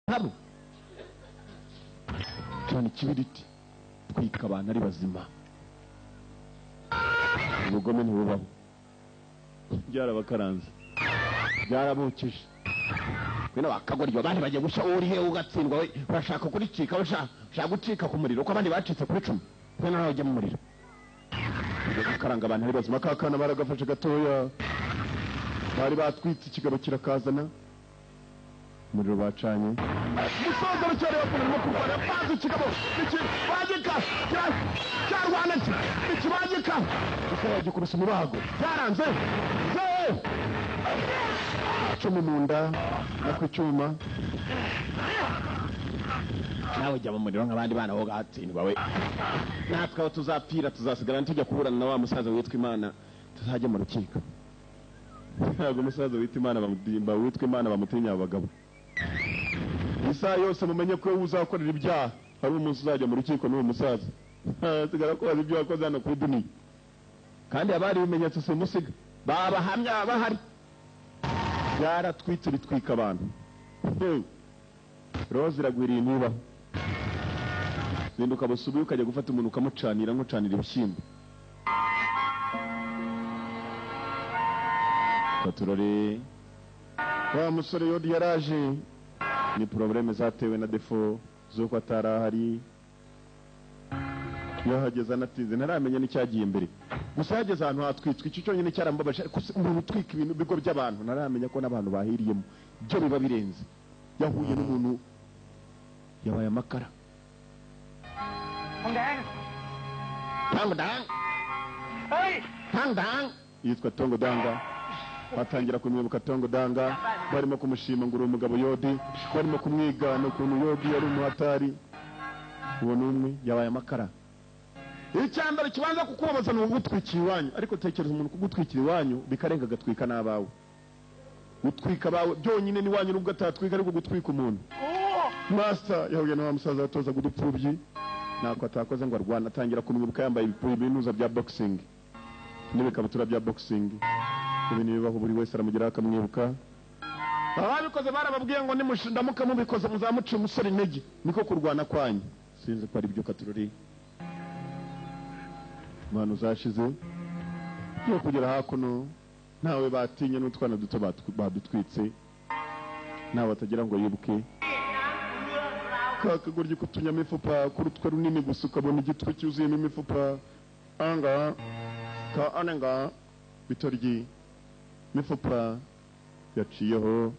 Nkabo cyane ikibiriti twika abantu ari bazima, ubugome ntibubaho. Byarabakaranze, byarabukije. Bino bakagoryo abandi bagiye gushya, wowe uri he ugatsindwa? We urashaka kuricika, ushaka gucika ku muriro uko abandi bacitse kuri 10, we nawe ujya mu muriro ujya gukaranga abantu ari bazima. Ka kana baragafashe gatoya, bari batwitse ikigabo kirakazana umuriro bacanye. Umusaza aracyari hakuno arimo kurwana, yapanze ikigabo ikibagika cyarwana ikibagika gusa yagikubise umubago byaranze. Icumu mu nda no ku cyuma, nawe ujya mu muriro nk'abandi bana wowe ugatsindwa. We natwe aho tuzapfira tuzasigara tujya kuburana na wa musaza witwa Imana, tuzajya mu rukiko. Ntabwo umusaza witwa Imana bamutimba, witwa Imana bamutinya abagabo. Isaha yose mumenye ko uzakorera ibyaha hari umunsi uzajya mu rukiko n'uwo musaza sigara kubaza ibyo wakoze hano kuri duniya, kandi abari ibimenyetso simusiga babahamya bahari. Byaratwitse bitwika abantu. Roza iragwiriye ntibaho. Zinduka busubi ukajya gufata umuntu ukamucanira nkucanira ibishyimbo. Katurore wa musore Yodi yaraje, ni probleme zatewe na defo z'uko atarahari. Yahageze anatinze, ntaramenya n'icyagiye imbere. Gusa yageze ahantu hatwitswe, icyo cyonyine cyarambabaje. Ariko umuntu utwika ibintu bigo by'abantu ntaramenya ko n'abantu bahiriyemo, byo biba birenze. Yahuye n'umuntu yabaye amakara. Tangdang yitwa Tongo Danga. Batangira kumwibuka Tongo Danga, barimo kumushima ngo uri umugabo Yodi, barimo kumwigana ukuntu Yodi yari umuhatari. Uwo n'umwe yabaye amakara. Icyambere kibanza kukubabaza ni ugutwikira iwanyu, ariko tekereza umuntu kugutwikira iwanyu bikarenga agatwika n'abawe. Gutwika abawe byonyine ni wanyu nubwo atatwika, ariko gutwika umuntu. Master yahuye na wa musaza watozaga udupfubyi, ntako atakoze ngo arwana, atangira kumwibuka yambaye ibinuza bya boxing n'ibikabutura bya boxing. Ibintu bibaho, buri wese aramugeraho akamwibuka. Ababikoze barababwiye ngo nimushindamuka mubikoze muzamuca umusore intege, niko kurwana kwanyu. Sinzi ko ari byo katurori. Imana zashize yo kugera hakuno, ntawe batinye n'utwana duto badutwitse, ntawe atagira ngo yibuke. Kakagoryi kutunyamifupa kurutwe runini gusa ukabona igitwe cyuzuyemo imifupa. Anga ka ananga bitoryi mifupa yaciyeho.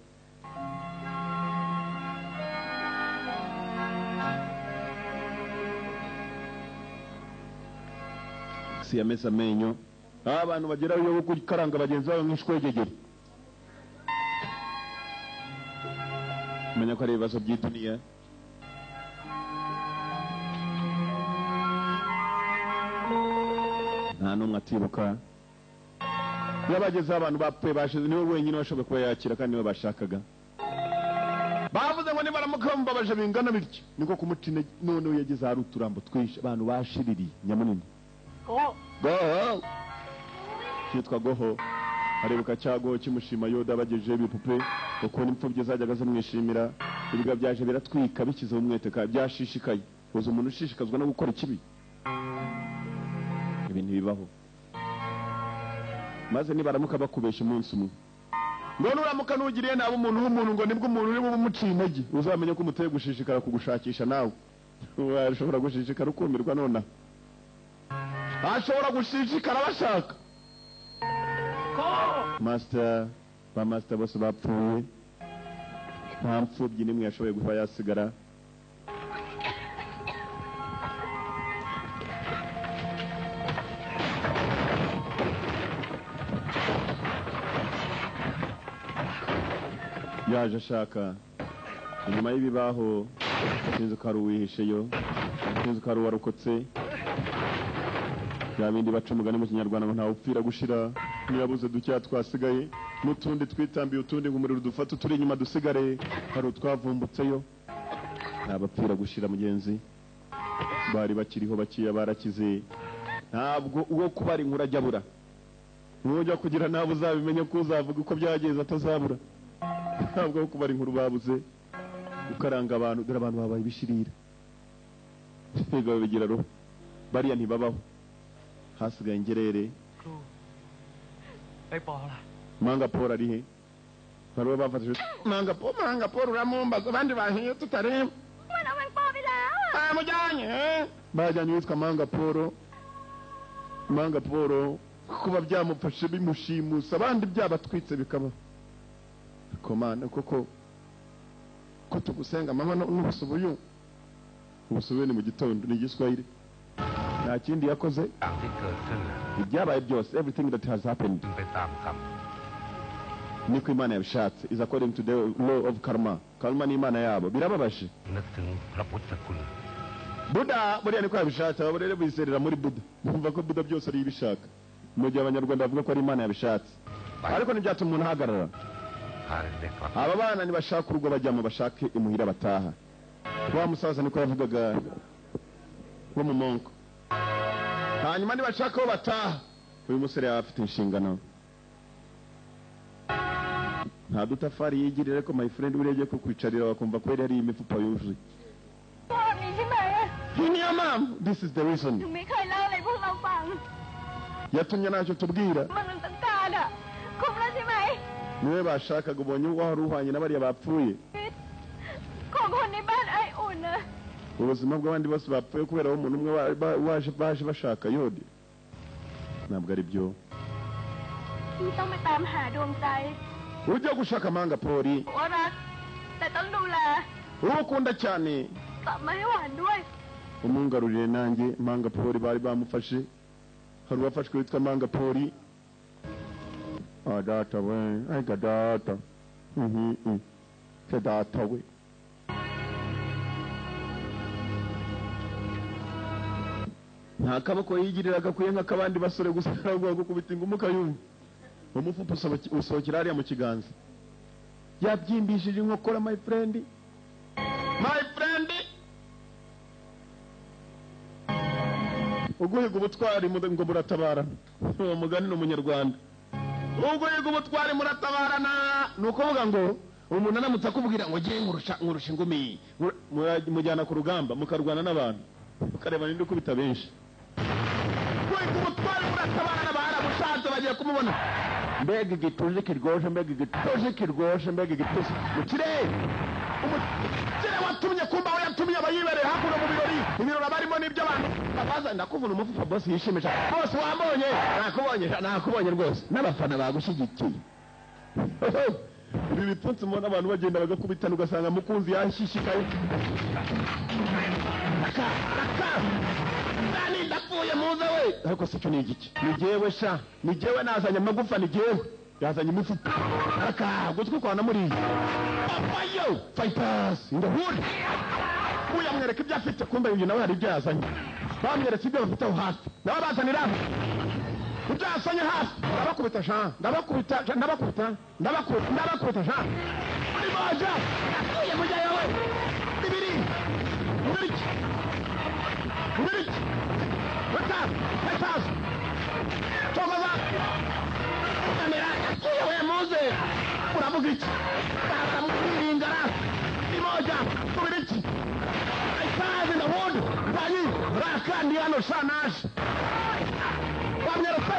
Si yameze amenyo. Abantu bagerayo yo gukaranga bagenzi babo nk'ishwegegere, menya ko ari ibibazo by'iduniya. Nta n'umwe atibuka. Yabageze abantu bapfuye bashize, niwe wenyine washoboye kuba yakira kandi niwe bashakaga. Bavuze ngo nibaramuka bamubabaje bingana bityo niko kumuca intege. Noneho yageze ahari uturambo twinshi, abantu bashiririye nyamunini. Goho cyitwa Goho, arebuka cyago kimushima Yoda bagejeje ibipupe ukuntu imfubyi zajyaga zimwishimira. Ibiga byaje biratwika bikize umwete ka byashishikaye. Uzi umuntu ushishikazwa no gukora ikibi, ibintu bibaho. Maze nibaramuka bakubesha umunsi umwe, ngo nuramuka nugiriye nabi umuntu w'umuntu, ngo nibwo umuntu uri bumuciye intege, uzamenye ko umuteye gushishikara kugushakisha nawe. Washobora gushishikara ukumirwa nona, ashobora gushishikara bashaka. Master ba master bose bapfuye, nta mfubyi n'imwe yashoboye guba yasigara. Yaje ashaka inyuma y'ibibaho, sinzi ko ari uwihisheyo, sinzi ko ari uwarokotse. Ya bindi baca umugani mu Kinyarwanda ngo ntawe upfira gushira, niyabuze dukeya twasigaye n'utundi twitambiye utundi ngo umuriro dufate turi inyuma dusigare, hari utwavumbutseyo. Ntabapfira gushira mugenzi, bari bakiriho bakiya barakize. Ntabwo uwo kubara inkuru ajya abura, nujya kugira nabo uzabimenye ko uzavuga uko byagenze atazabura. Ntabwo kubara inkuru babuze. Ukaranga abantu, dore abantu babaye ibishirira. Ibigo bigira roho. Bariya ntibabaho. Hasigaye ingerere. Manga Paul ari he? Bariwe bafatije Manga Paul, Manga Paul uramumbaza abandi bahiye tutareba. Bamujyanye. Bajyanye witwa Manga Paul. Manga Paul kuba byamufashe bimushimusa abandi byabatwitse bikaba. Komana koko ko tugusenga mama n'ubusubuyu. Ubusubuyu ni mu gitondo ni igiswahili. Nta kindi yakoze. Ibyabaye byose, everything that has happened. Niko Imana yabishatse, is according to the law of karma. Karma ni Imana yabo. Birababaje. Buddha buriya niko yabishatse, abo rero bizerera muri Buddha. Bumva ko Buddha byose ari ibishaka. Mu gihe Abanyarwanda bavuga ko ari Imana yabishatse. Ariko ntibyatuma umuntu ahagarara. Aba bana nibashaka urugo bajyamo, bashake imuhira bataha. Wa musaza niko yavugaga wo mu monko. Hanyuma nibashaka aho bataha, uyu musore yaba afite inshingano. Nta dutafari yigirira, ariko my friend urebye ko kwicarira wakumva ko yari imifupa yuzuye. Niyo mpamvu, this is the reason. Yatumye ntacyo tubwira. Niwe bashakaga, ubonye wari uhwanye n'abariya bapfuye. Ubuzima bw'abandi bose bapfuye kubera umuntu umwe waje baje bashaka yodi. Ntabwo ari byo. Ujya gushaka Manga Paul. Ukunda cyane. Umungarurire nanjye Manga Paul bari bamufashe. Hari uwafashwe witwa Manga Paul. Ah data we, ay data. Data we. Nta kaboko yigirira gakwiye nk'akabandi basore gusa ahubwo gukubita ingumuka yumva. Umufupa usohokera hariya mu kiganza. Yabyimbishije inkokora my friend. My friend. Uguhiga ubutwari ngo muratabarana. Uwo mugani ni umunyarwanda. Uguhiga ubutwari muratabarana. Ni ukuvuga ngo umuntu aramutse akubwira ngo ngiye nkurusha ingumi, mujyana ku rugamba mukarwana n'abantu, ukareba ninde ukubita benshi. Uguhiga ubutwari muratabarana, barabushatse bagiye kumubona. Mbega igituze kiryoshye, mbega igituze kiryoshye, mbega igituze mu kirere. Umukire watumye kumba we yatumye abayibereye hakuno mu birori. Ibirori abarimo n'ibyo abantu babaza. Ndakuvuna umufupa boss yishimisha. Boss wambonye, nakubonye, nakubonye rwose. N'abafana bagushyigikiye. Ibi bipfunsi mubona abantu bagenda bagakubitana ugasanga mukunzi yashishikaye. Raka, raka. Nani ndapfuye muze we. Ariko se cyo ni igiki? Ni jewe sha, ni jewe nazanye amagufa, ni jewe. Yazanye imifupa. Raka, gutwi kwa namuriye. Papayo, fighters in the hood. Uya mwereka ibyo afite, kumbe uyu nawe hari ibyo yazanye. Bamweretse ibyo bafite aho hafi. Nawe bazanira ibyo yazanye hafi. Ndabakubita sha, ndabakubita, ndabakubita, ndabakubita, ndabakubita sha. Muri baja, atuye mujyayo we. Ibiri. Ibiri. Ibiri. Fighters, fighters. Togoza. Kamera, atuye we muze. Uravuga iki? Baramwiringara. Imoja, kubiriki. Fighters in the hood. Bayi, rakandi hano sha naje. Bamweretse,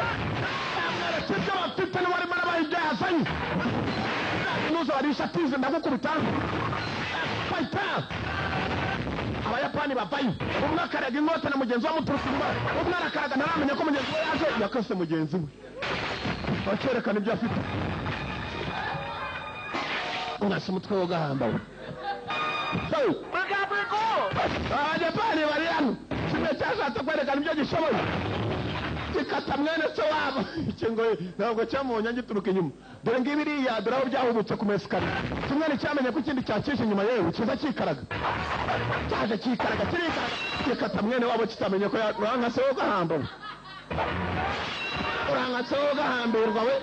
bamweretse ibyo bafite n'uwarimo arabaha ibyo yazanye. Nuza barisha tize ndagukubita. Fighter. Abayapani bavayo. Umwe akaraga inkota na mugenzi we amuturuka inyuma. Umwe arakaraga ntaramenya ko mugenzi we yaje. Yakase mugenzi we. Akerekana ibyo afite. Mwase umutwe wo gahamba we. Abajapani bari hano. Kimwe cyashatse kwerekana ibyo gishoboye. Gikata mwene se wabo. Ikingo ntabwo cyamubonye gituruka inyuma. Dore ngibiriya, dore aho byahubutse ku mesikari. Kimwe nticyamenye ko ikindi cyakishe inyuma yewe, kiza kikaraga. Cyaje kikaraga, kirikaraga. Gikata mwene wabo kitamenye ko uranka se wo gahamba we. Uranka se wo gahambirwa we.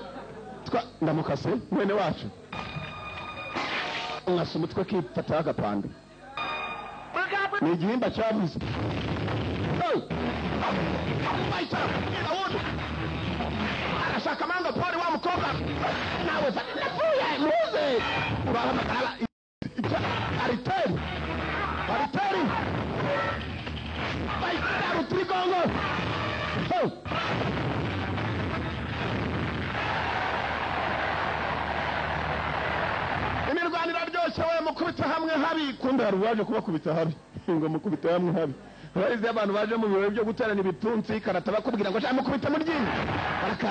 Ndamukase mwene wacu. Mwase umutwe kifata agapanda. Ni igihimba cyavuze. Arashaka Manga Paul wa mukobwa. Nawe napfuye muze. Urahamagara arite. Ariteri ariteri bayita rutirigongo. Imirwano iraryoshye we, mukubita hamwe habi. Kumbe hari uwaje kubakubita habi, ngo mukubita hamwe habi. Barize abantu baje mu birori byo guterana ibipfunsi karata, bakubwira ngo mukubita mu ryinyo. Baraka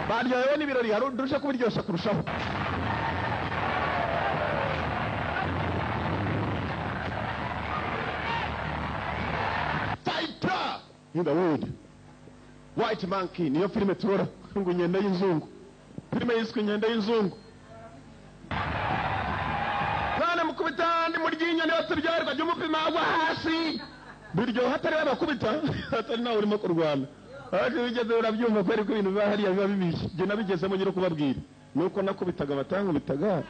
baryohewe n'ibirori, hari udurusha kubiryoshya kurushaho. Fighter in the Wood, White Monkey, niyo filime turora ngo inkende y'inzungu, filime yiswe inkende y'inzungu. Mwana mukubita ndi mu ryinyo niyo turyoherwa, jya umupima agwa hasi biryoha, atari babakubita, atari nawe urimo kurwana. Ariko iyo ugeze urabyumva kubera ko ibintu biba hariya biba bibishye. Njye nabigezemo nyiri kubabwira nuko nakubitaga batankubitaga.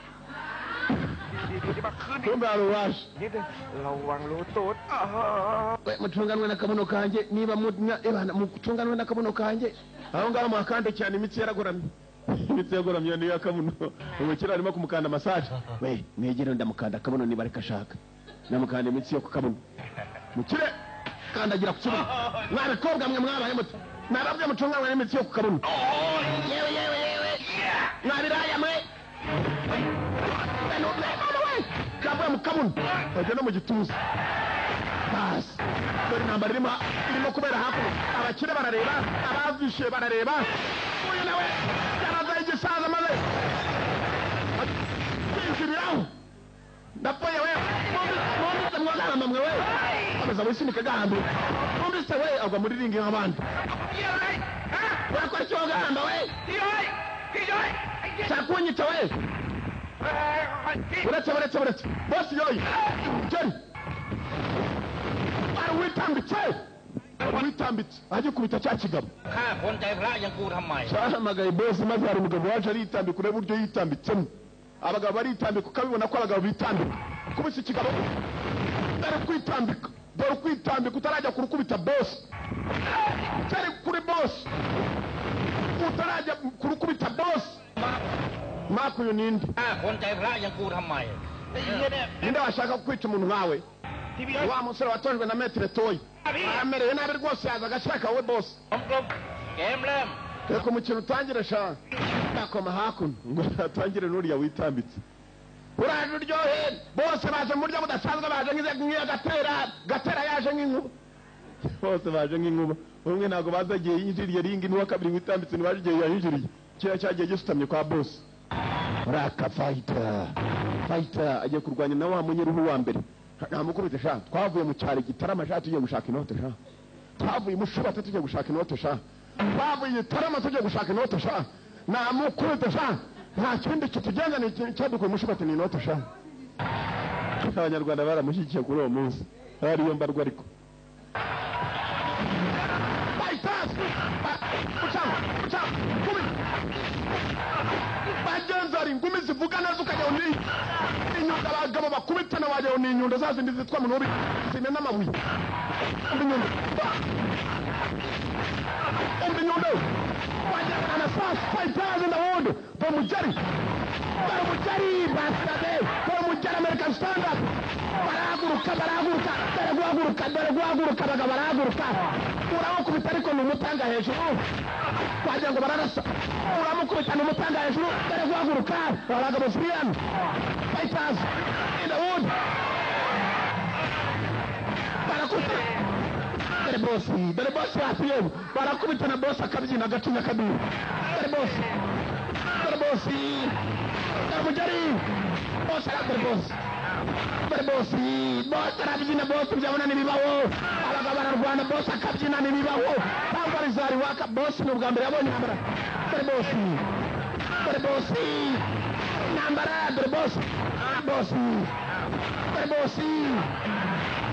Kumbe hari uwaje. นิดนึงระวังรู้ตูดอ้า We, mucunganwe n'akabuno kanjye niba ebana mucunganwe n'akabuno kanjye aho ngaho muhakande cyane, imitsi yaragoramye, imitsi yagoramye niyo akabuno. Umukire arimo kumukanda massage. We mwegere, ndamukanda akabuno niba ariko ashaka ndamukanda imitsi yo ku kabuno. Mukire kandagira ku kibuno. Mwabikobwa mwe mwabaye muto, nababwiye mucunganwe n'imitsi yo ku kabuno. Yewe yewe yewe, mwabiraya mwe, kavuye mu kabuno bajya no mu gituza. Basi dore intambara irimo kubera hakuno, abakire barareba, abavishe barareba. Uyu nawe yarazaye igisaza maze kwinjiriraho. Ndapfuye we, mwumvise mwagarama mwe we, komeza wisunike gahambi. Mwumvise we, agwa muri ringi nk'abandi. Urakora iki wagahamba we? พี่ย้อยพี่ย้อยไอ้เหี้ย Shaka kunyica we. เอ้ยพี่ Uretse uretse uretse, bosi yoyi jeri arawitambitse, witambitse agikubita cya kigabo. ฆ่าคนใจพระอย่างกูทำไม Cyahamagaye bosi, maze hari umugabo waje aritambika. Urebe uburyo yitambitsemo, abagabo baritambika ukabibona ko abagabo bitambika. Kubisa ikigabo, dore kwitambika, dore kwitambika, utarajya kurukubita bosi, cyari kuri bosi, utarajya kurukubita bosi. Maka uyu ninde? ฆ่าคนใจพระอย่างกูทำไมไอ้เหี้ยเนี่ย Ninde washaka kwica umuntu nkawe? ที่พี่ย้อย Wa musore watojwe na Maître Toyi amerewe nabi rwose, yazaga ashaka wowe bosi. ผมกลมเกมเริ่ม Reka umukino utangire sha. Nakoma hakuno ngo atangire n'uriya witambitse. Uraje uryohe, bose baje mu buryo budasanzwe, baje nk'iya gatera gatera yaje nk'inkuba, bose baje nk'inkuba. Umwe ntabwo baza igihe yinjiriye ringi, n'uwa kabiri witambitse ntibaje igihe yayinjiriye, kiriya cyagiye gisutamye kwa bosi. Raka fighter fighter agiye kurwanya na wa munyeruhu wa mbere. Namukubite sha, twavuye mu cyaro Gitarama sha tugiye gushaka inote sha, twavuye Mushubata tugiye gushaka inote sha, twavuye Gitarama tugiye gushaka inote sha. Namukubite sha, nta kindi kitugenza, ni icyadukuye Mushubata ni inote sha. Abanyarwanda baramushyigikiye kuri uwo munsi, ariyo mbarwa ariko. Fighters! Ucamo, ucamo, kumi! Bagenzi, hari ingumi zivuga neza ukajya ni inyundo, abagabo bakubitana wagira ni inyundo za zindi zitwa munubi zimena amabuye. Umva inyundo, umva inyundo, wagira ngo ni amasasu. Fighters in the wood, bamugeri baramugeri basade baramugeri, American stand up. Barahaguruka, barahaguruka, dore guhaguruka, dore guhaguruka, abagabo barahaguruka. Uramukubita ariko ni umutanga hejuru, wagira ngo bararasa. Uramukubita ni umutanga hejuru, dore guhaguruka. Abagabo Syrian fighters in the wood barakubita. Dore bosi, dore bosi hafi yewe, barakubita na bosi akabyina agacinya akaduha. Dore bosi, dore bosi, dore mugeri bosi ara, dore bosi, dore bosi, bosi arabyina, bosi byabona ntibibaho. Abagabo bararwana, bosi akabyina, ntibibaho. Ntabwo rizari waka, bosi ni ubwa mbere yabonye intambara. Dore bosi, dore bosi, intambara, dore bosi, bosi, dore bosi,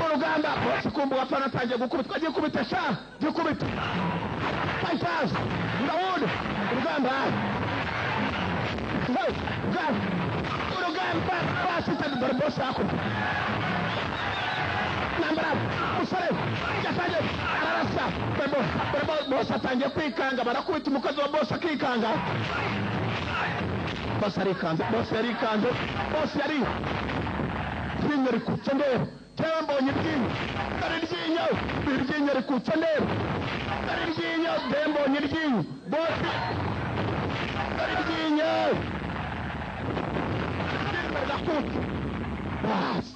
urugamba. Bosi kumva wapfana atangiye gukubitwa, agiye kubita sha, gikubita. Fighters ndawundi, urugamba. Hey, urugamba, urugamba, basi cyane. Dore bosi hakurya, intambara. Musore yatangiye ararasa. Dore bosi, dore bosi atangiye kwikanga, barakubita umukozi wa bosi akikanga. Boss arikanze, boss yarikanze, boss yari iryinyo rikutse ndeba. Cyangwa mbonye iryinyo, dore iryinyo, iryinyo rikutse ndeba, dore iryinyo, dore mbonye iryinyo, boss, dore iryinyo, iryinyo rirakutse. Basi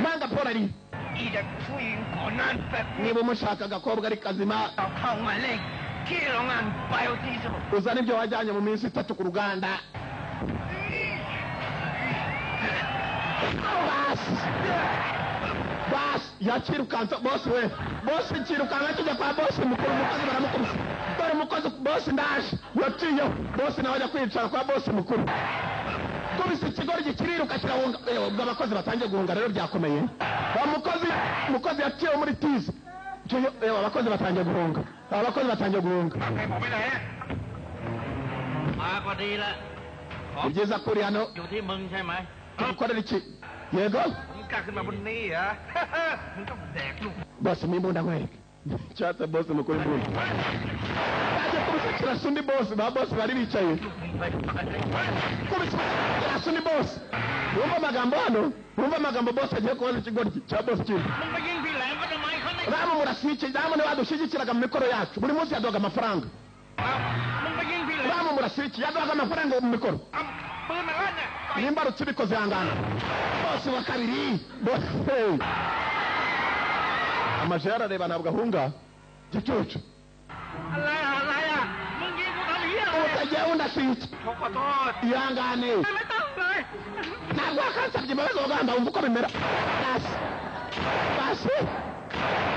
manga polari, niba umushaka agakobwa ari kazima, uzana ibyo wajyanye mu minsi 3 ku ruganda. Basi basi yakirukansa boss we, boss kirukanka kijya kwa boss mukuru, umukozi baramukubise. Dore umukozi boss ndaje yaciyeho, boss nawe ajya kwicara kwa boss mukuru. Kubise ikigoryi kiriruka kirahunga. Ubwo abakozi batangiye guhunga rero byakomeye. Umukozi umukozi yaciyeho muri tizi. Abakozi batangiye guhunga, abakozi batangiye guhunga. Ni byiza ko uri hano. Tugukorera iki? Yego boss, n'imbunda nkwereke. Cyatse boss mukuru imbunda. Baje kubisa kirasa undi boss, ba boss bari bicaye. Kubisa kirasa undi boss. Wumva amagambo hano? Wumva amagambo boss agiye kubaza ikigoryi cya boss kindi. Ramu murasiki, Ramu niwe wadushyigikiraga mu mikoro yacu. Buri munsi yaduhaga amafaranga. Ramu murasiki, yaduhaga amafaranga mu mikoro. Nimba rutubikoze hangana. Boss wa kabiri. Boss. Amaje yarareba ntabwo ahunga. Gicucu. Utagiye undasiki. Ihangane. Ntabwo wakansabye imbabazi wagamba wumva uko bimera. Basi. Basi.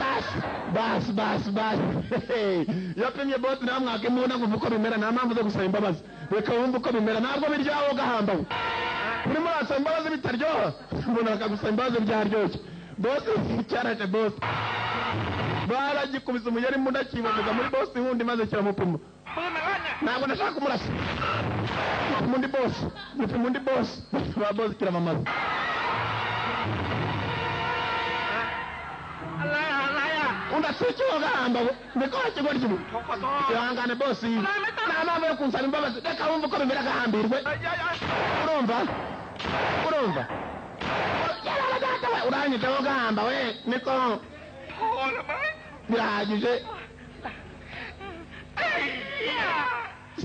Basi. Basi basi basi. Yapimye boss nawe mwaka imbunda ngo uko bimera, nta mpamvu zo gusaba imbabazi. Reka wumve uko bimera, ntabwo biryoha ugahamba. Urimo urasaba imbabazi bitaryoha, umuntu akagusaba imbabazi byaryoshye. Boss cyaraje boss. Baragikubise umugeri imbunda kiboneza muri boss wundi maze kiramupima. Ntabwo nashaka kumurasa. Mundi boss, mundi boss. Ba boss kiramamaza. Undasiki wagamba niko ikigoryi. Ihangane boss. Nta mpamvu yo kunsaba imbabazi. Reka wumve uko bimera gahambirwe. Urumva? Urumva? Uranyita wagamba we niko. Birahagije.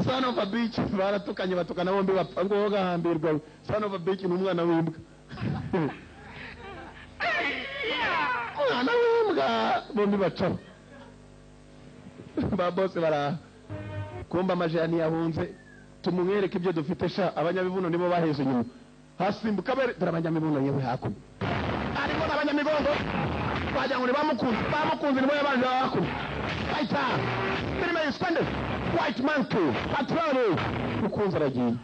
Son of a bitch baratukanye batukana bombi bapfa ngo gahambirwa. Son of a bitch ni umwana w'imbwa. Umwana w'imbwa bombi bacaho. Ba boss bara kumba amajani yahunze. Tumumwereke ibyo dufite sha. Abanyabibuno nibo baheze inyuma. Hasimbuka bere dore abanyamibuno yewe hakuno. Ariko n'abanyamigongo wagira ngo nibamukunze, bamukunze nibo yabanje hakuno. Fighter filime yisande White Monkey Patrol. Ukunze aragiye,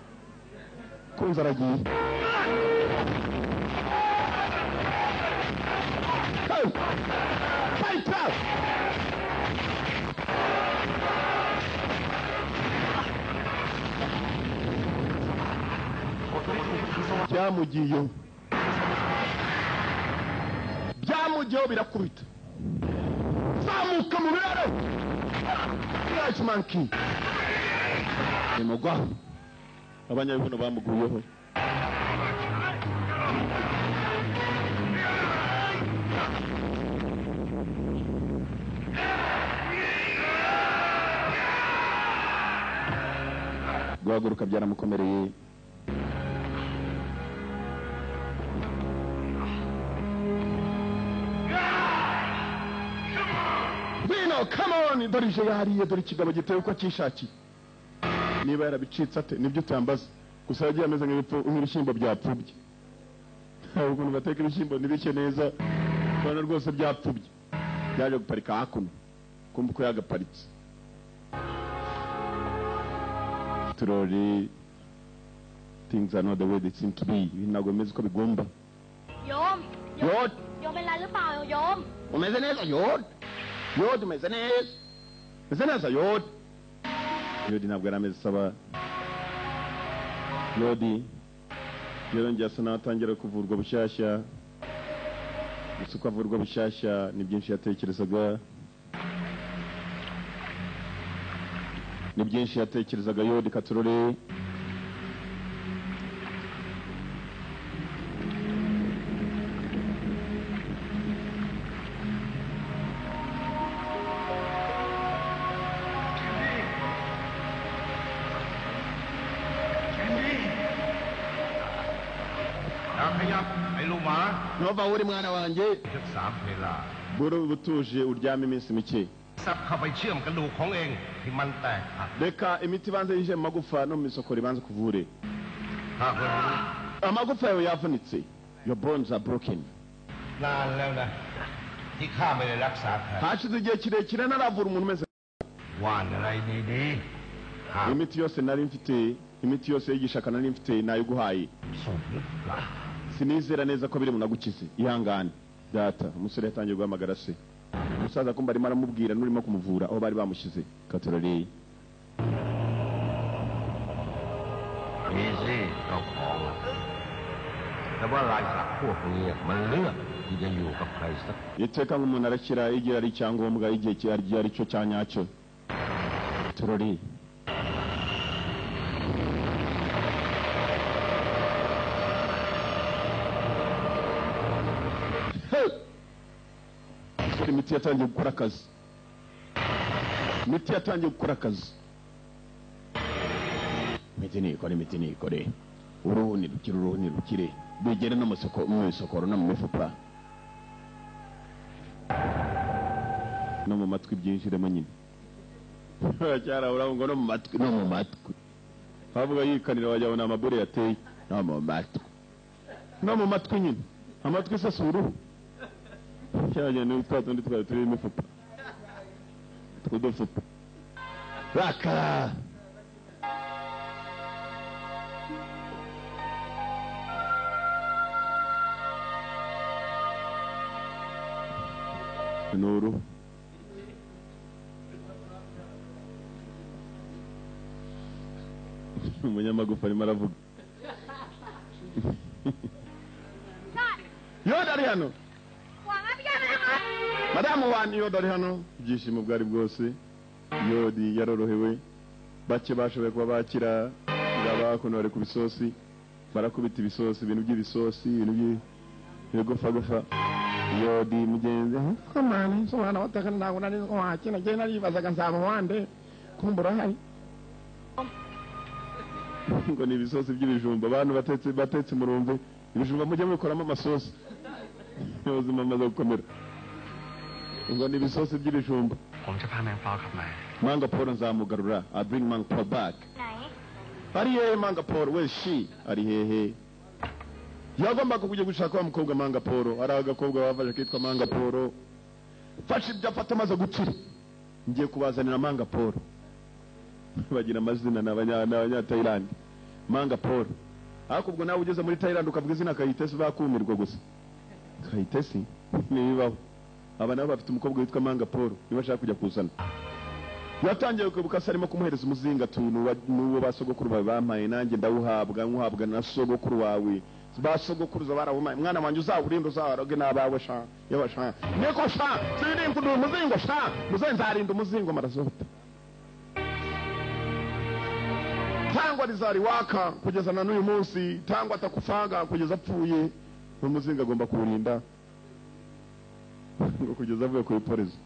ukunze aragiye. Fighter byamugiyeho, byamugiyeho birakubita. Zamuka mu biraro. White Monkey nimugwa. Abanyabibuno bamuguyeho. Guhaguruka byaramukomereye. Come on, dore ije yariye, dore ikigabo giteye uko cyishakiye. Niba yarabicitse ate nibyo utambaza. Gusa yagiye ameze nk'ibishyimbo byapfubye. Ukuntu bateka ibishyimbo ntibishye neza, ubona rwose byapfubye. Yaje guparika hakuno, kumva uko yagaparitse. Turori, things are not the way they seem to be. Ntabwo bimeze uko bigomba. Yom, Yod, Yomเป็นไรหรือเปล่าโยม umeze neza Yod. Yod umeze neza. Umeze neza Yod. Yodi ntabwo yari ameze saba. Yodi yarongeye asa naho atangira kuvurwa bushyashya. Gusa uko avurwa bushyashya ni byinshi yatekerezaga. Ni byinshi yatekerezaga Yodi Katurore. Nova uri mwana wanjye buru butuje uryame iminsi mike. Reka imiti ibanze yinjiye mu magufa no mu misokoro ibanze kuvure. Amagufa yawe yavunitse. Your bones are broken. Hashize igihe kirekire naravura umuntu umeze. Imiti yose nari mfite, imiti yose y'igishaka nari mfite nayiguhaye. Sinizera neza ko biri munagukize. Ihangane data. Umusore yatangiye guhamagara se. Umusaza kumba arimo aramubwira n'urimo kumuvura aho bari bamushyize. Katororeye. Iteka nk'umuntu arakira igihe ari icyangombwa, igihe ari cyo cya nyacyo. Tororeye. Imiti yatangiye gukora akazi. Imiti yatangiye gukora akazi. Imiti nikore, imiti nikore. Uruhu nirukire, uruhu nirukire. Bigere no mu isokoro no mu mifupa. No mu matwi byinjiremo nyine. Cyarabura ngo no mu matwi, no mu matwi. Bavuga yikanira wajya na amabure yateye. No mu matwi. No mu matwi nyine. Amatwi sasa uruhu. Cyagenda n'utwa tundi twari turi imifupa tw'udufupa raka. Nuru umunyamagufa arimo aravuga. Yoda ari hano. Madamu wani Yoda ari hano. Ibyishimo bwari bwose. Yodi yarorohewe. Bake bashoboye kuba bakira ngabakuno bari ku bisosi, barakubita ibisosi, ibintu by'ibisosi, ibintu by'ibigufagufa. Yodi mugenzi komane sowana watakana ntabwo nari ko wakina ngiye naribazaga nzaba wande kumbura hari ngo ni ibisosi by'ibijumba. Abantu batetse murumve ibijumba mujye mubikoramo amasosi. Ubuzima bumaze gukomera. Ngo ni ibisosi by'ibijumba. Manga Paul nzamugarura. I bring Manga Paul back. Ari hehe Manga Paul? We she ari hehe? Yagombaga kujya gushaka wa mukobwa Manga Paul. Ari agakobwa bafashe kitwa Manga Paul. Fashe ibyo afata amaze gukira. Ngiye kubazanira Manga Paul. Bagira amazina n'abanya Thailand. Manga Paul. Ariko ubwo nawe ugeze muri Thailand ukavuga izina Kayitesi bakumirwa gusa. Kayitesi nibibaho. Aba nabo bafite umukobwa witwa Manga Paul niba ashaka kujya kuzana. Yatangiye kwibuka se arimo kumuhereza umuzinga tuntu n'uwo basogokuru bawe bampaye, nanjye ndawuhabwa nkuhabwa na sogokuru wawe. Basogokuruza barawumpaye. Mwana wanjye uzawurinde uzawaroge n'abawe sha. Yewe sha. Niko sha. Sininde umuzingo sha. Muzenzarinda umuzingo marazota. Tangwa rizari waka kugeza na n'uyu munsi, tangwa atakufaga kugeza apfuye. Umuzingo agomba kuwurinda ngo kugeza avuye ku ipolisi.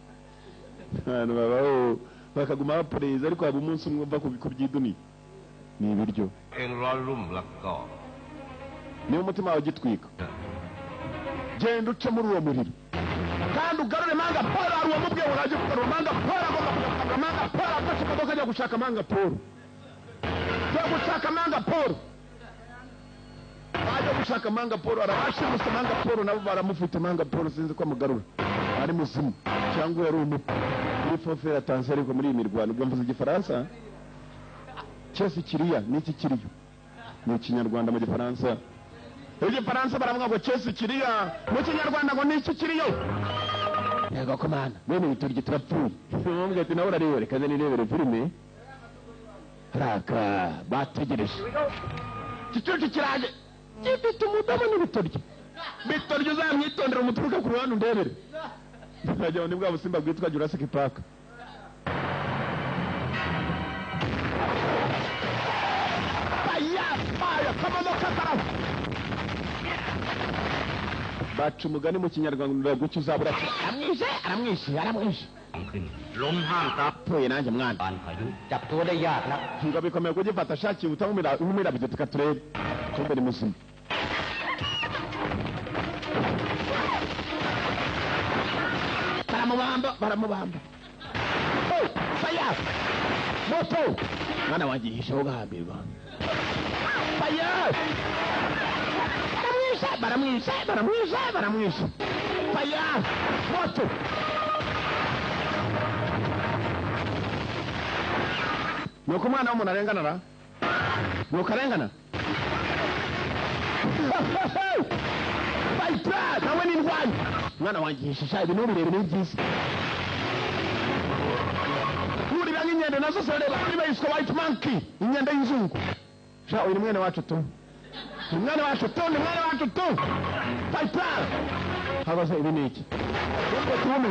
Abantu babaho bakaguma bapolisi ariko haba umunsi umwe uva ku by'iduni ni ibiryo. Niba umutima wawe ugitwika, genda uce muri uwo muriro kandi ugarure Manga Paul. Hari uwamubwiye ngo najye kugarura Manga Paul, agomba kujya kugarura Manga Paul. Afashe imodoka ajya gushaka Manga Paul. Ajya gushaka Manga Paul. Ajya gushaka Manga Paul. Arabashimuse Manga Paul nabo baramufite. Manga Paul sinzi ko amugarura ari muzimu cyangwa yari umupfu. Muri fofera Tanzania ariko muri iyi mirwano ubwo mvuze igifaransa cyose kiriya n'iki kiriyo ni ikinyarwanda mu gifaransa. Igifaransa baravuga ngo cyose kiriya, mu kinyarwanda ngo n'iki kiriyo. Yego komana bene biturye turapfuye. Umwe ati nawe urareba reka nirebere filime. Raka bategereje igicucu kiraje gifite umudomo n'ibitoryo. Bitoryo uzamwitondera umuturuka ku ruhande undebere. Najya ni bwa busimba bwitwa Jurassic Park. Fire, fire, kamodoka karaho. Baca umugani mu kinyarwanda gucyo uzabura. Aramwishe, aramwishe, aramwishe. Apfuye nanjye mwana. Ngo bikomeye kugifata ashakiye utamumira umwirabije tukaturebe. Kumbe ni muzima. Baramubamba, baramubamba. Oh, fire! Moto! Mwana wanjye yihishe ugahambirwa. Fire! Baramwishe, baramwishe, baramwishe, baramwishe. Fire! Moto! Nuko umwana w'umuntu arengana ra? Nuko arengana? Fire! Nawe ni indwanyi. Mwana wanjye yihishe ibintu birebire ni byiza. Kurira nk'inkende nazo zirareba niba yiswe white monkey, inkende y'inzungu. Sha uyu ni mwene wacu tu. Ni mwene wacu tu, ni mwene wacu tu. Fighter! Habaze ibi ni iki? Ubwo tume.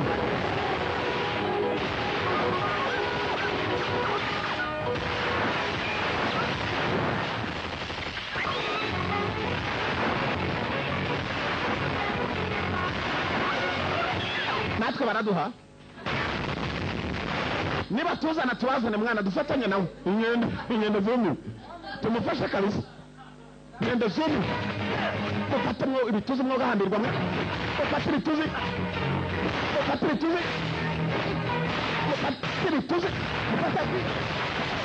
Natwe baraduha. Niba tuzana tubazane mwana dufatanye nawe. Inkende, inkende zumye. Tumufashe kabisa. Inkende zumye. Ufate mwo ibituzi mwo gahambirwa mwe. Ufate ibituzi. Ufate ibituzi. Ufate ibituzi. Ufate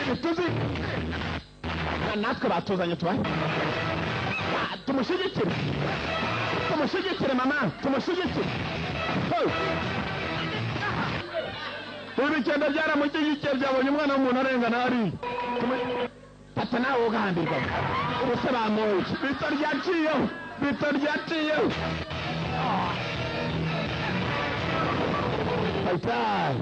ibituzi. Natwe batuzanye tubahe. Tumushyigikire. Tumushyigikire mama, tumushyigikire. Ibikenda byaramushyigikiye byabonye umwana w'umuntu arengana hariya. Fata nawe ugahambirwa. Ubuse bamuye. Bito ryaciyeho. Bito ryaciyeho. Fighter!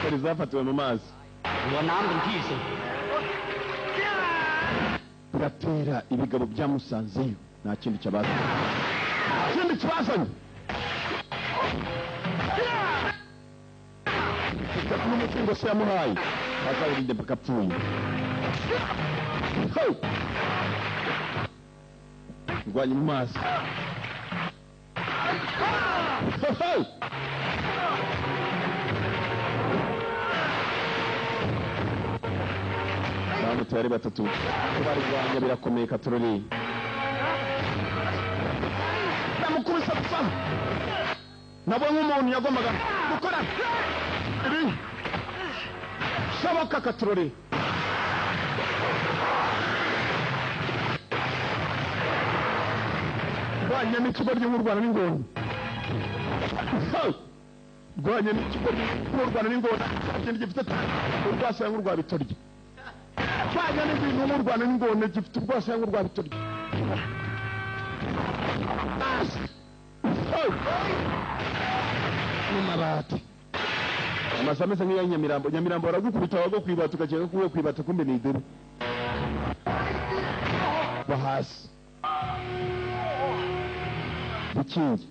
Kari zafatiwe mu mazi. หัวน้ำเป็นที่สุด Biratera ibigabo byamusanzeyo nta kindi cyabazanye. Kindi kibazanye. N'umutungo se yamuhaye azawurinde mpaka apfuye. Ho! Ndwanya mu mazi. Ho, ho! Bamuteye ari batatu kubarwanya birakomeye katorori. Bamukubise gupfa. Nabo nk'umuntu yagombaga gukora ibi shoboka katorori. Rwanya n'ikigo ry'u Rwanda n'ingona. Rwanya n'ikigo ry'u Rwanda n'ingona. Ikindi gifite urwasaya nk'urwa bitoryi. Rwanya n'ibintu nk'u Rwanda n'ingona gifite urwasaya nk'urwa bitoryi. Mu mabati. Amazu ameze nk'iya Nyamirambo. Nyamirambo baragukubita wagwa kwibata ukakeka ko uwo kwibata kumbe ni idebe. Wa hasi. Bukingi.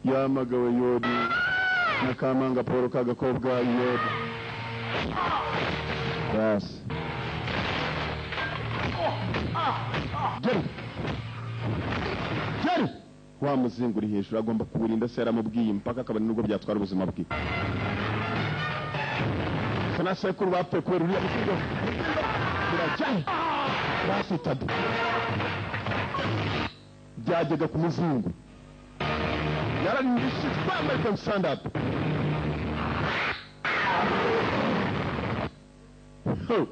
Yamagawe Yodi na Kamanga Paul kagakobwa Yodi. Basi. Geri. Geri. Wa muzingo uri hejuru agomba kuwurinda se yaramubwiye mpaka akabona nubwo byatwara ubuzima bwe. Sana sekuru bapfuye kubera uriya muzingo. Birajyanye. Basitade. Byajyaga ku muzingo. Yararindishije American stand up. Ho!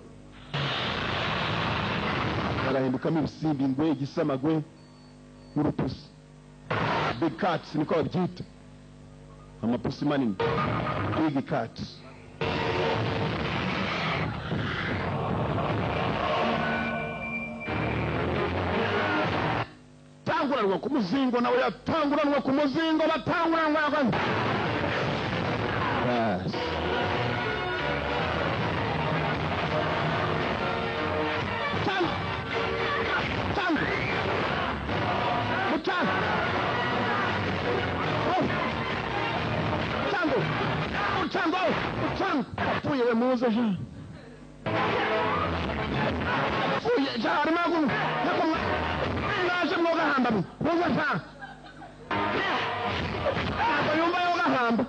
Barahindukamo ibisimba, ingwe, igisamagwe n'urupusi. Big cats niko babyita. Amapusi manini. Big cats. Tanguranwa ku muzingo nawe yatanguranwa ku muzingo batanguranwa. Yes. Tangu. Tangu. Mutangu. Oh. Tangu. Mutangu. Mutangu. Apfuye we muze je. Apfuye jarima ku. Nakumwa. Naje mwogahamba muze sha. Ntabwo yumva yogahamba.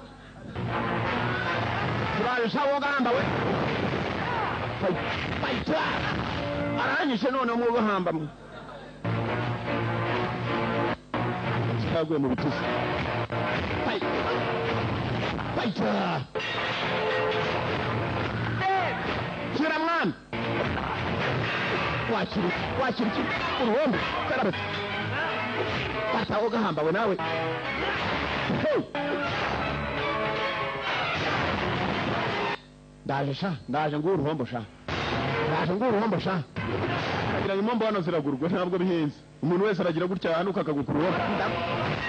Turaje sha wogahamba we. Fighter aranyishe none mwubahamba mwe cyaguye mu bituzi. Fighter kira mwana wakira wakira iki uruhombo karabata fata ugahamba we nawe. Ndaje sha, ndaje nguwo uruhombo sha, ndaje nguwo uruhombo sha. Agira ngo impombo hano ziragurwa ntabwo bihenze. Umuntu wese aragira gutya hanuka akagukura uruhombo.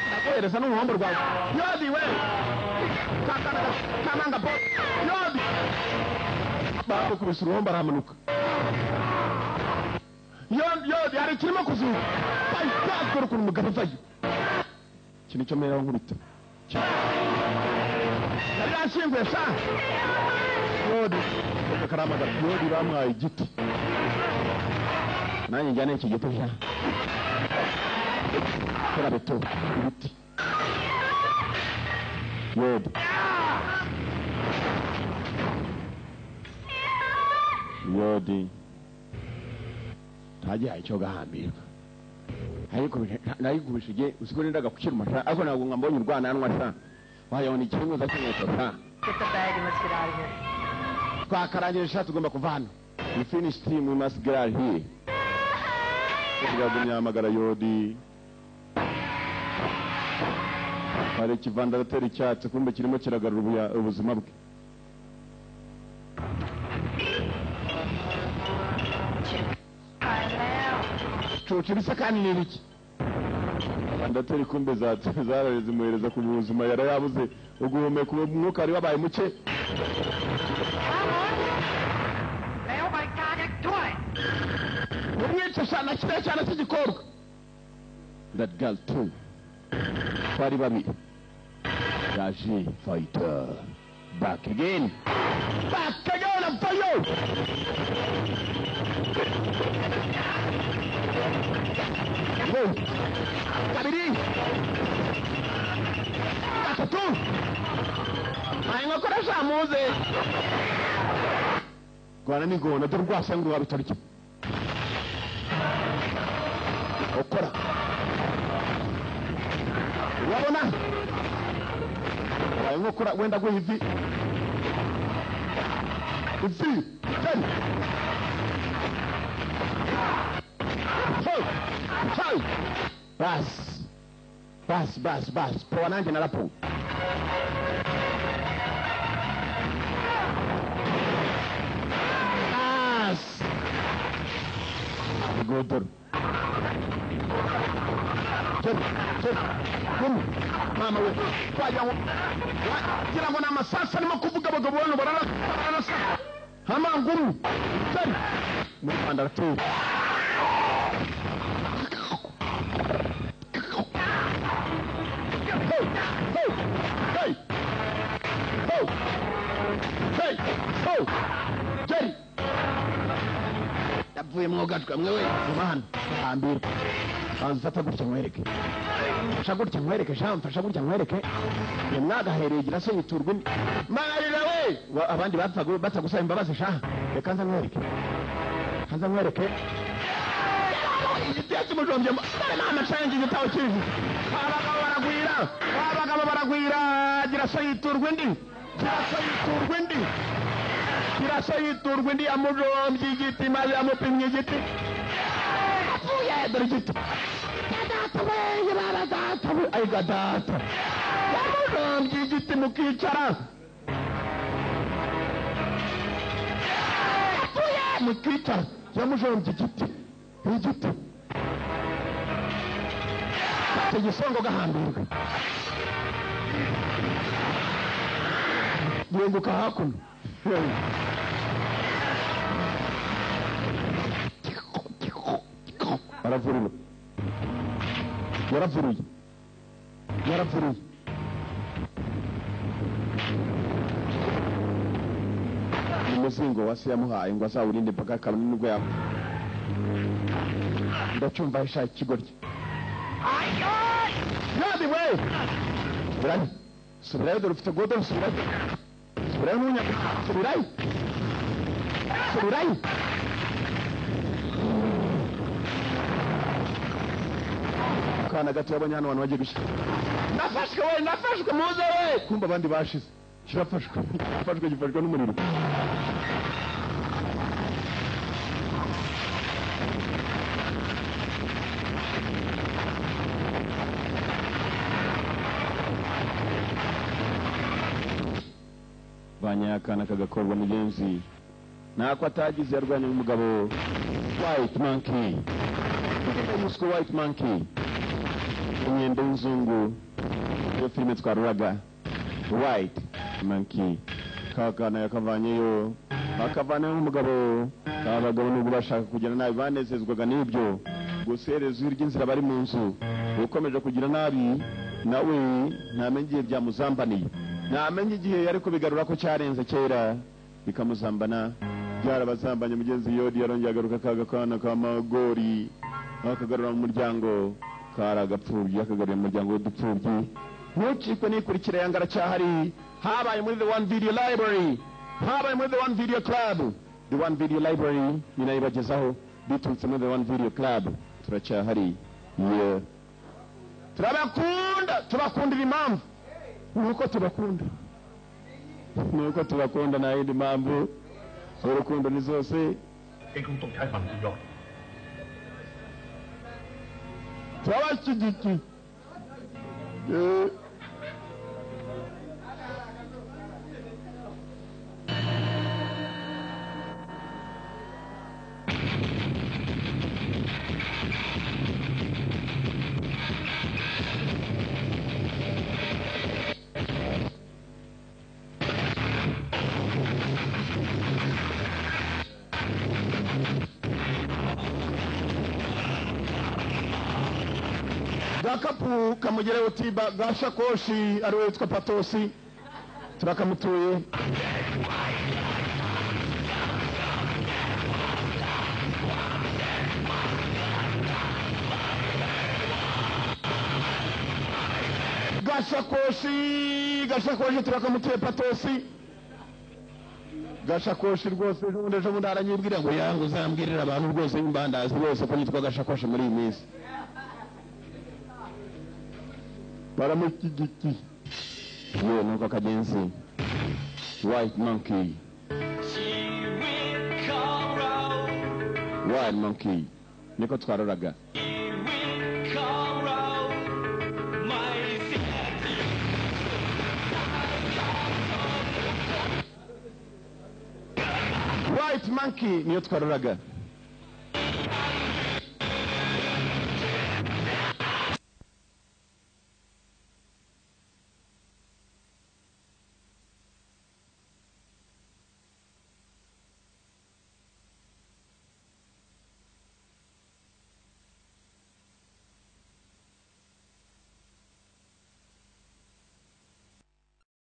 Ndakohereza n'uruhombo rwawe. Yodi we kakana kamanga po yodi. Bakubise uruhombo aramanuka. Yodi yodi hari kirimo kuzuka. Fayita dore ukuntu umugabo avayo. Iki nicyo mera nkubita. Yari yashyinguye sha. Yodi karamagara yodi bamwaye igiti. Nanjye njyane iki giti sha. Kora beto ibiti. Yodi. Yodi. Ntagihaye icyo gahambirwa. Ariko nayikubishije usiko nendaga kukiruma sha ariko ntabwo ngambonye urwananwa sha. Wayabona ikinyuza cy'inkweto sha. Get the bag and let's get out of here. Twakarangije sha tugomba kuva hano. We finish team, we must get out of here. Yagumye ahamagara Yodi. Hari ikivandarateri icyatsi kumbe kirimo kiragarura ubuzima bwe. Cucu ibisa kandi ni ibiki? Vandarateri kumbe zarareze zimuhereza ku buzima yarayabuze uguhumeka umwuka wari wabaye muke. Umwice shana kiriya cyana cy'igikorwa. That girl too. Bari babiri. Yaje fighter. Back again. Back again avayo. Kabiri. Gatatu. Ayo nkokora shamuze. Rwana n'ingona dore urwasanga rwabitarya. Okora. Urabona? Ayo nkokora wenda guha ivi. Ivi. Ten. Ho. Ho. Bas. Bas, bas, bas. Poa nanjye narapo. Bas. Godor. Mama we twajya ngo wagira ngo ni amasasu arimo kuvuga abagabo bano bararasa amanguru tari muri Rwanda arateye. Hey, hey, hey, hey, hey, Jerry. Yavuye mwogatwa mwe we mwana hambira. Banza gutya nkwereke. Mfasha gutya nkwereke sha mfasha gutya nkwereke. Ye mwagahereye gira so yiturwa indi. Marira we abandi bapfa batagusaba imbabazi sha. Reka nza nkwereke. Nza nkwereke. Igiti kimujombye mama shangi igitabo kije. Abagabo baragwira. Abagabo baragwira gira so yiturwa indi. Gira so yiturwa indi. Gira so yiturwa indi amujombye igiti maze amupimye igiti. Apfuye dore igiti. Data we baba data we ayiga data. Yamujombye igiti mukicara. Apfuye mukicara. Yamujombye igiti. Igiti. Icyo gisongo gahambirwa. Yunguka hakuno. Aravurura. Yaravuruye. Yaravuruye. Umuzingo wa se yamuhaye ngo azawurinde mpaka kabone nubwo yapfa. Ndacyumva isha ikigoryi. Yadi we! Subirayo. Subirayo dore ufite godoro subirayo. Subirayo ntunya. Subirayo. Subirayo. Akana gato yabonye hano abantu bagiye gushyira. Nafashwe we, nafashwe muze we. Kumva abandi bashize. Kirafashwe. Kirafashwe gifashwe n'umuriro. Banyakana kagakorwa mugenzi. Nako atagize yarwanye umugabo White Monkey. Umuswa White Monkey. Inyende y'inzungu. Iyo filime twaruraga. White Monkey. Kakana yakavanyeyo. Akavaneyo umugabo. Abagabo nubwo bashaka kugira nabi banezezwaga n'ibyo. Gusereza ry'inzira bari mu nzu. Ukomeje kugira nabi nawe ntamenye igihe byamuzambaniye. Ntamenye igihe yari kubigarura ko cyarenze kera bikamuzambana. Byarabazambanye mugenzi Yodi yarongeye agaruka kaga kana kamagori akagarura mu muryango karagapfubyi akagarura mu muryango w'udupfubyi. Ntucikwe n'ikurikira yangara cyahari. Habaye muri The One Video Library, habaye muri The One Video Club. The One Video Library ninayibagezaho biturutse muri The One Video Club. Turacyahari. Yeah. Turabakunda, tubakundira impamvu nuko tubakunda, nuko tubakunda nta yindi mpamvu. Urukundo ni zose. Turabashyigikiye. Gakapu kamugere utiba gashakoshi ari witwa Patosi turakamutuye. Gashakoshi gashakoshi turakamutuye Patosi gashakoshi rwose. Ejo bundi aranyibwira ngo yangu uzambwirira abantu rwose imbandazi rwose ko nitwa gashakoshi muri iyi minsi. Baramushyigikiye. Yewe nuko kagenzi. White Monkey. White Monkey. Niko twaroraga. White Monkey niyo twaroraga.